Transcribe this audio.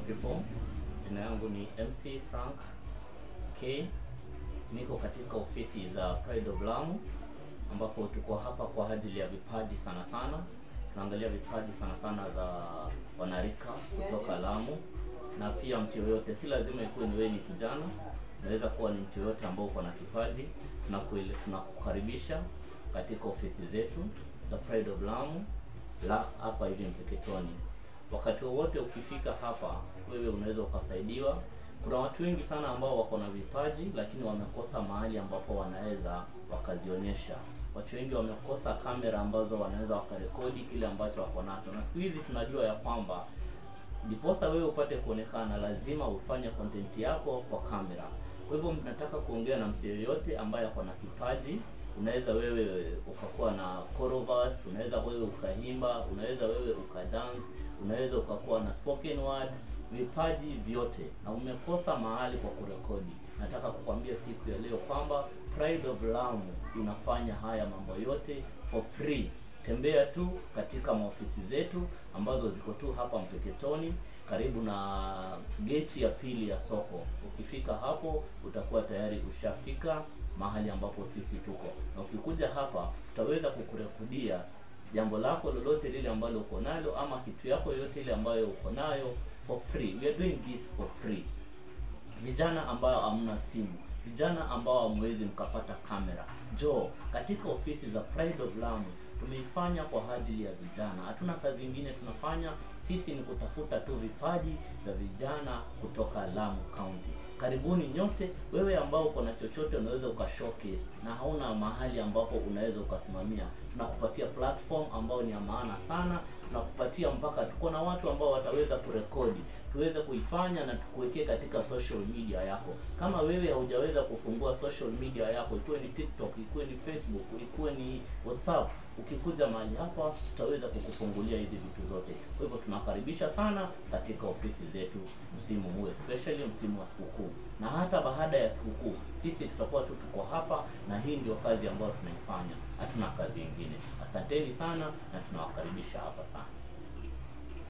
People. Jina yangu ni MC Frank K. Niko katika ofisi za Pride of Lamu ambapo tuko hapa kwa ajili ya vipaji sana sana. Tunaangalia vipaji sana sana za wanarika kutoka Lamu, na pia mtu yoyote, si lazima ikuwe ni wewe ni kijana, unaweza kuwa ni mtu yoyote ambao uko na kipaji. Tunakukaribisha katika ofisi zetu za Pride of Lamu la hapa hivi Mpeketoni. Wakati wowote ukifika hapa, wewe unaweza ukasaidiwa. Kuna watu wengi sana ambao wako na vipaji lakini wamekosa mahali ambapo wanaweza wakazionyesha. Watu wengi wamekosa kamera ambazo wanaweza wakarekodi kile ambacho wako nacho, na siku hizi tunajua ya kwamba ndiposa wewe upate kuonekana lazima ufanye content yako kwa kamera. Kwa hivyo nataka kuongea na msee yoyote ambaye ako na kipaji. Unaweza wewe ukakuwa na chorovers, unaweza wewe ukaimba, unaweza wewe ukadance, unaweza ukakuwa na spoken word, vipaji vyote, na umekosa mahali kwa kurekodi. Nataka kukwambia siku ya leo kwamba Pride of Lamu inafanya haya mambo yote for free. Tembea tu katika maofisi zetu ambazo ziko tu hapa Mpeketoni karibu na geti ya pili ya soko. Ukifika hapo utakuwa tayari ushafika mahali ambapo sisi tuko, na ukikuja hapa tutaweza kukurekodia jambo lako lolote lile ambalo uko nalo ama kitu yako yoyote ile ambayo uko nayo for free. We are doing this for free. Vijana ambao hamna simu, vijana ambao hamwezi mkapata kamera, njoo katika ofisi za Pride of Lamu. Tumeifanya kwa ajili ya vijana, hatuna kazi ingine tunafanya sisi, ni kutafuta tu vipaji vya vijana kutoka Lamu County. Karibuni nyote. Wewe ambao uko na chochote unaweza uka showcase na hauna mahali ambapo unaweza ukasimamia, tunakupatia platform ambayo ni ya maana sana. Tunakupatia mpaka tuko na watu ambao wataweza kurekodi, tuweze kuifanya na tukuwekee katika social media yako. Kama wewe haujaweza kufungua social media yako, ikuwe ni TikTok, ikuwe ni Facebook, ikuwe ni WhatsApp, ukikuja mahali hapa tutaweza kukufungulia hizi vitu zote. Kwa hivyo tunakaribisha sana katika ofisi zetu msimu huu, especially msimu wa sikukuu, na hata baada ya sikukuu sisi tutakuwa tu tuko hapa, na hii ndio kazi ambayo tunaifanya, hatuna kazi nyingine. Asanteni sana na tunawakaribisha hapa sana.